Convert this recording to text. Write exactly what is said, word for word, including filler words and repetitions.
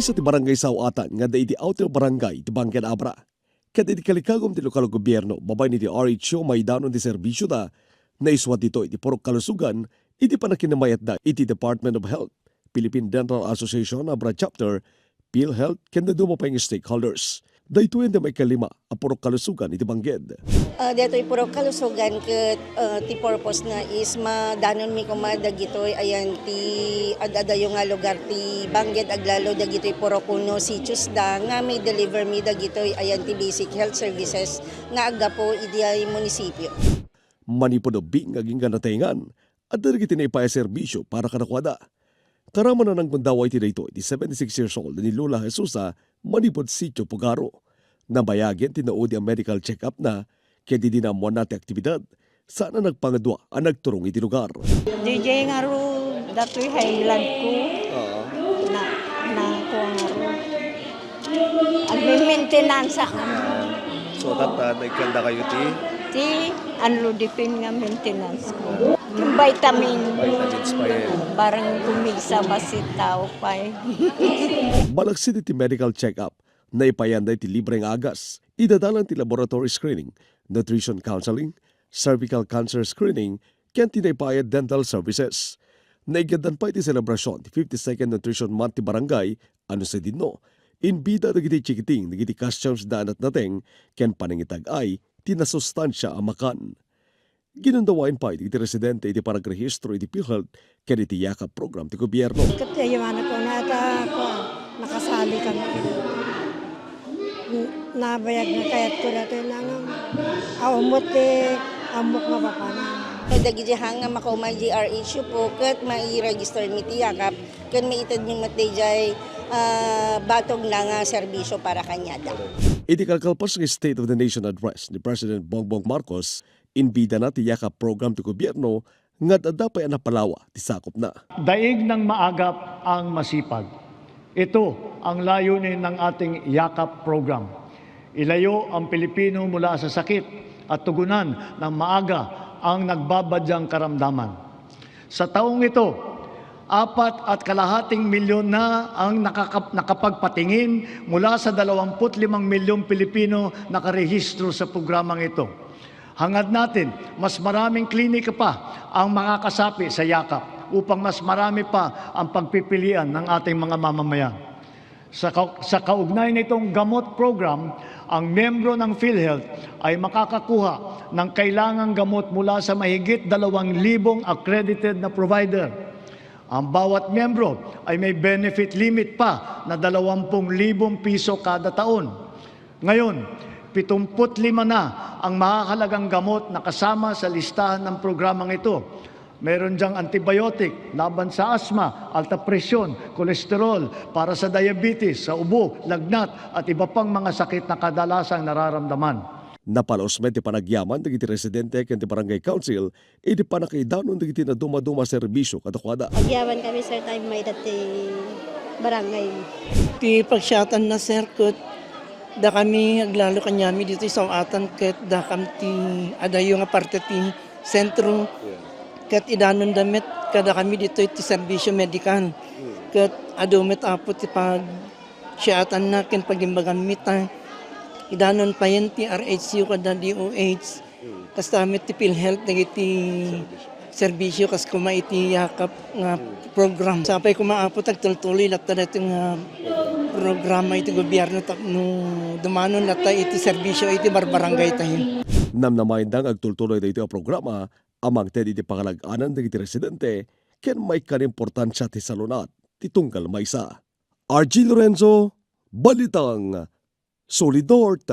Sa ti Barangay Saw-atan nga adda iti Outer Barangay iti Bangked Abra. Ket iti kalikagum ti lokal a gobierno, babaen iti R H U, maidanon ti serbisioda, naisuat ditoy iti Purok Kalusugan iti pannakinamayatda iti Department of Health, Philippine Dental Association Abra Chapter, PhilHealth, ken dadduma pay nga stakeholders. Daytoyen ti maikalima a Purok Kalusugan iti Bangked. Ah, daytoy Purok Kalusugan ket, ah, ti purpose na is madanonmi koma dagitoy ayan ti ad-adayo nga lugar ti Bangked, aglalo dagitoy purok wenno sitios da nga mai-deliver mi dagitoy ayan ti basic health services nga aggapu idiay munisipio. Manipud ubing nga agingga natengngan, adda dagiti naipaay a serbisio para kadakuada. Karaman a nanggundaway ti daytoy ti seventy-six years old ni Lola Jesusa manipud Sitio Pugaro. Nabayagen ti naudi a medical check-up na, ket idi naammoanna ti aktibidad, saan a nagpangadua a nagturong iti lugar. D J ngarud, datoy high blood ko. Oo. Na, na, kuwan ngarud. Agme-maintenance ako. So, that, uh, naikkandakayo ti? Ti anlodipine nga maintenance ko. Ti vitamin. Vitamins pa yan. Barang kumigsa, basta tao pa eh. Malaksid iti medical check-up, naipaayan da iti libre nga agas. Idadalan ti laboratory screening, nutrition counseling, cervical cancer screening, ken ti naipaay a dental services. Naigaddan pay ti selebrasyon ti fifty-second Nutrition Month ti barangay, ano sa dinno, imbida dagiti chikiting dagiti customs da a natnateng ken panangitag-ay ti nasustansia a makan. Ginundawaen pay dagiti residente iti panagrehistro iti PhilHealth ken iti Yakap program ti gobierno. Ket ti ayamanak ko na ta, kua, nakasali kami. N-, nabayag nga kayat ko dati nangam. Aumot ti ammok nga papanan. Dagiti hang nga makauma iti R H U po, ket mai-register mi ti Yakap, ket maited mi met daydiay, ah, batog na nga serbisyo para kaniada. Iti kalkalpas nga State of the Nation Address ni President Bongbong Marcos, imbidana ti Yakap program ti gobierno nga adda pay a napalawa ti sakopna. Daig ng maagap ang masipag. Ito ang layunin ng ating Yakap program. Ilayo ang Pilipino mula sa sakit at tugunan ng maaga ang nagbabadyang karamdaman. Sa taong ito, apat at kalahating milyon na ang nakaka-, nakapagpatingin mula sa dalawampu't limang milyong Pilipino nakarehistro sa programang ito. Hangad natin, mas maraming klinika pa ang makakasapi sa Yakap upang mas marami pa ang pagpipilian ng ating mga mamamayan. Sa ka-, sa kaugnay nitong gamot program, ang miyembro ng PhilHealth ay makakakuha ng kailangang gamot mula sa mahigit dalawang libong accredited na provider. Ang bawat miyembro ay may benefit limit pa na dalawampung libong piso kada taon. Ngayon, pitumpu't lima na ang mahahalagang gamot na kasama sa listahan ng programang ito. Meron diyang antibiotic laban sa asma, alta presyon, kolesterol, para sa diabetes, sa ubo, lagnat, at iba pang mga sakit na kadalasang nararamdaman. Napalaos met ti panagyaman dagiti residente ken ti barangay council iti pannakaidanon dagiti nadumaduma a serbisyo kadakuada. Agyaman kami, sir, tayo may dati barangay. Ti pagsiatanna, sir, ket dakami aglalo kaniami ditoy Saw-atan ket dakam ti adayo nga parte ti sentro. Yeah. Ket idanonda met kadakami ditoy ti serbisyo medikal. Hmm. Ket adu met, Apo, ti pag siatanna ken pagimbaganmi ta idanon payen ti R H U kada D O H. Mm. Kasta met ti PhilHealth dagiti serbisyo kas koma iti Yakap nga program. Sapay koma, Apo, ta agtultuloy latta daytoy nga programa iti gobierno tapno dumanon latta iti serbisyo iti barbarangay tayo. Namnamaenda nga agtultuloy daytoy a programa a mangted iti pangalag-anan dagiti residente ken maikkan importansia ti salun-at ti tunggal maysa. R G Lorenzo, Balitang Solid North.